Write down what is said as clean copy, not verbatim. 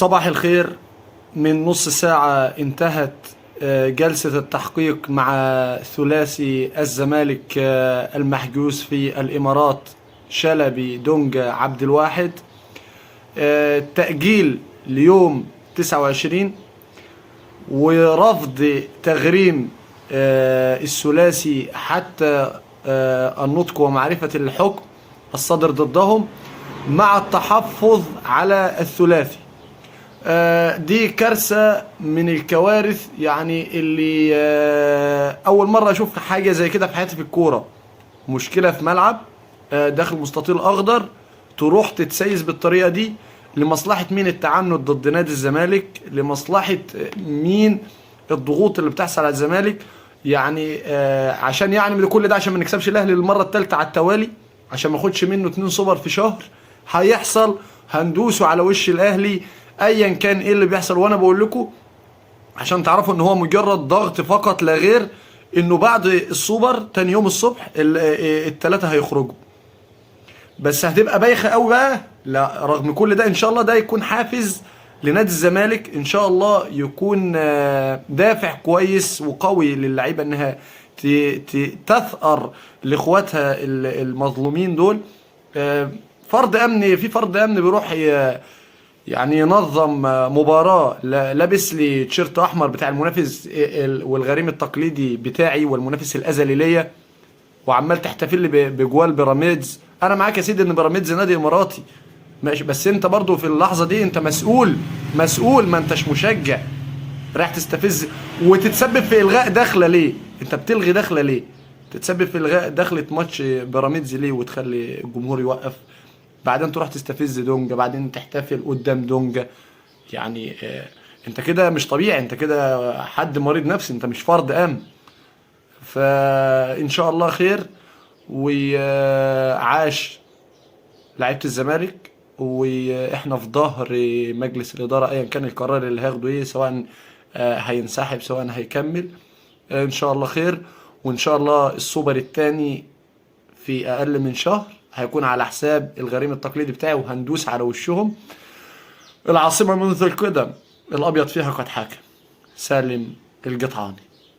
صباح الخير. من نص ساعة انتهت جلسة التحقيق مع ثلاثي الزمالك المحجوز في الإمارات، شلبي دونجا عبد الواحد. تأجيل ليوم 29 ورفض تغريم الثلاثي حتى النطق ومعرفة الحكم الصادر ضدهم، مع التحفظ على الثلاثي. دي كارثة من الكوارث، يعني اللي أول مرة أشوف حاجة زي كده في حياتي في الكورة. مشكلة في ملعب داخل مستطيل أخضر تروح تتسيس بالطريقة دي. لمصلحة مين التعنت ضد نادي الزمالك؟ لمصلحة مين الضغوط اللي بتحصل على الزمالك؟ يعني عشان يعني من كل ده عشان ما نكسبش الأهلي للمرة الثالثة على التوالي، عشان ما اخدش منه 2 سوبر في شهر. هيحصل هندوسه على وش الأهلي ايا كان ايه اللي بيحصل. وانا بقول لكم عشان تعرفوا ان هو مجرد ضغط فقط لا غير، انه بعد السوبر تاني يوم الصبح التلاتة هيخرجوا، بس هتبقى بايخة قوي بقى. لا، رغم كل ده ان شاء الله ده يكون حافز لنادي الزمالك، ان شاء الله يكون دافع كويس وقوي للعيبة انها تثأر لاخواتها المظلومين دول. فرد امني في فرد امن بيروح يعني ينظم مباراة لابس لي تيشيرت احمر بتاع المنافس والغريم التقليدي بتاعي والمنافس الازلي ليا، وعمال تحتفل لي بجوال بيراميدز. انا معاك يا سيدي ان بيراميدز نادي اماراتي ماشي، بس انت برضو في اللحظة دي انت مسؤول، مسؤول، ما انتش مشجع رايح تستفز وتتسبب في الغاء دخله. ليه انت بتلغي دخله؟ ليه تتسبب في الغاء دخله ماتش بيراميدز ليه وتخلي الجمهور يوقف؟ بعدين تروح تستفز دونجا، بعدين تحتفل قدام دونجا. يعني انت كده مش طبيعي، انت كده حد مريض نفسي، انت مش فرد امن. فان شاء الله خير، وعاش لعيبة الزمالك، واحنا في ظهر مجلس الادارة ايا كان القرار اللي هياخده ايه، سواء هينسحب سواء هيكمل. ان شاء الله خير، وان شاء الله السوبر الثاني في اقل من شهر هيكون على حساب الغريم التقليدي بتاعي، وهندوس على وشهم. العاصمة منذ القدم الابيض فيها قد حكم. سالم القطعاني.